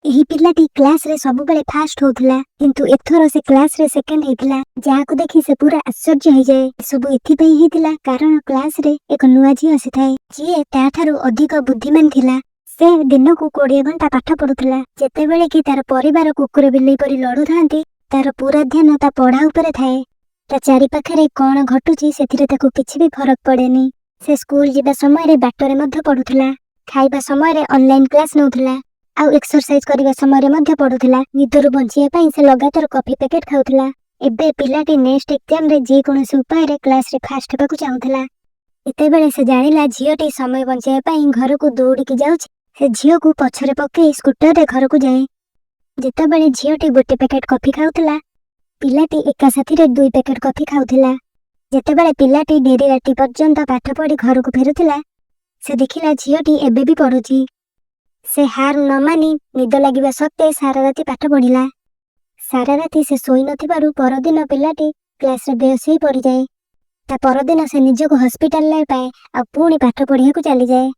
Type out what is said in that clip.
ଏହି ପିଲାଟି କ୍ଲାସରେ ସବୁବେଳେ ଫାଷ୍ଟ ହଉଥିଲା, କିନ୍ତୁ ଏଥର ସେ କ୍ଲାସରେ ସେକେଣ୍ଡ ହେଇଥିଲା, ଯାହାକୁ ଦେଖି ସେ ପୁରା ଆଶ୍ଚର୍ଯ୍ୟ ହେଇଯାଏ। ଏସବୁ ଏଥିପାଇଁ ହେଇଥିଲା କାରଣ କ୍ଲାସରେ ଏକ ନୂଆ ଝିଅ ଆସିଥାଏ, ଯିଏ ତାଠାରୁ ଅଧିକ ବୁଦ୍ଧିମାନ ଥିଲା। ସେ ଦିନକୁ 20 ଘଣ୍ଟା ପାଠ ପଢୁଥିଲା। ଯେତେବେଳେ କି ତାର ପରିବାର କୁକୁର ବିଲେଇ ପରି ଲଢୁଥାନ୍ତି, ତାର ପୁରା ଧ୍ୟାନ ତା ପଢା ଉପରେ ଥାଏ। ତା ଚାରିପାଖରେ କଣ ଘଟୁଛି, ସେଥିରେ ତାକୁ କିଛି ବି ଫରକ ପଡେନି। ସେ ସ୍କୁଲ ଯିବା ସମୟରେ ବାଟରେ ମଧ୍ୟ ପଢୁଥିଲା, ଖାଇବା ସମୟରେ ଅନଲାଇନ କ୍ଲାସ ନେଉଥିଲା ଆଉ ଏକ୍ସରସାଇଜ କରିବା ସମୟରେ ମଧ୍ୟ ପଢୁଥିଲା। ନିଦରୁ ବଞ୍ଚିବା ପାଇଁ ସେ ଲଗାତାର କଫି ପ୍ୟାକେଟ ଖାଉଥିଲା। ଏବେ ପିଲାଟି ନେକ୍ସଟ ଏକ୍ଜାମରେ ଯେକୌଣସି ଉପାୟରେ କ୍ଲାସରେ ଫାଷ୍ଟ ହେବାକୁ ଚାହୁଁଥିଲା। ଯେତେବେଳେ ସେ ଜାଣିଲା ଝିଅଟି ସମୟ ବଞ୍ଚାଇବା ପାଇଁ ଘରକୁ ଦୌଡ଼ିକି ଯାଉଛି, ସେ ଝିଅକୁ ପଛରେ ପକେଇ ସ୍କୁଟରରେ ଘରକୁ ଯାଏ। ଯେତେବେଳେ ଝିଅଟି ଗୋଟେ ପ୍ୟାକେଟ କଫି ଖାଉଥିଲା, ପିଲାଟି ଏକା ସାଥିରେ ଦୁଇ ପ୍ୟାକେଟ କଫି ଖାଉଥିଲା। ଯେତେବେଳେ ପିଲାଟି ଡେରି ରାତି ପର୍ଯ୍ୟନ୍ତ ପାଠ ପଢି ଘରକୁ ଫେରୁଥିଲା, ସେ ଦେଖିଲା ଝିଅଟି ଏବେ ବି ପଢୁଛି। ସେ ହାର ନ ମାନି ନିଦ ଲାଗିବା ସତ୍ତ୍ୱେ ସାରା ରାତି ପାଠ ପଢିଲା। ସାରା ରାତି ସେ ଶୋଇନଥିବାରୁ ପରଦିନ ପିଲାଟି କ୍ଲାସରେ ବେହୋସ ହେଇ ପଡ଼ିଯାଏ। ତା ପରଦିନ ସେ ନିଜକୁ ହସ୍ପିଟାଲରେ ପାଏ ଆଉ ପୁଣି ପାଠ ପଢିବାକୁ ଚାଲିଯାଏ।